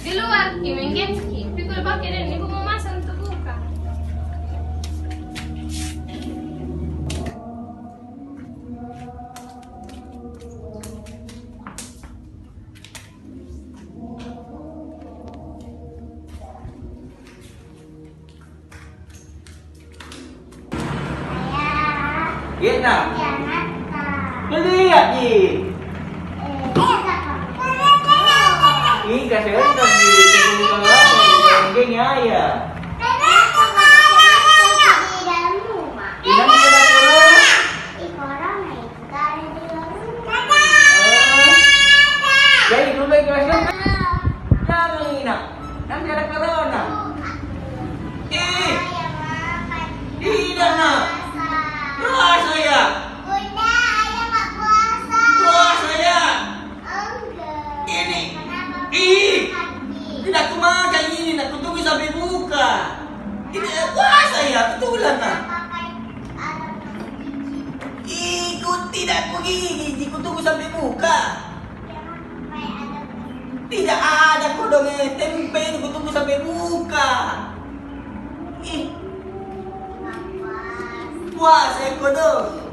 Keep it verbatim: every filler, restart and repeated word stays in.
Di luar ki, main games ki. Pikul pakai deh, ni ku mau masak untuk buka. Iya, nah. Kau lihat ji. Ih, kasih orang di, di, di, di, di, di, ayah. Kenapa pakai masker di dalam rumah? Di dalam rumah corona. Ih, corona itu. Eh, jadi dulu itu masuk. Jangan ini, nak. Nanti ada corona. Eh, tidak, nak. Puasa ya. Puasa ya. Ini. Ih, tidak ku makan ini, nak. Ku tunggu sampai buka. Ini puasa ya, betulan, nak. Ih, ku tidak pergi, ku tunggu sampai buka. Tidak ada kodong, eh, tempe ini ku tunggu sampai buka. Ih. Puasa, eh, kodong.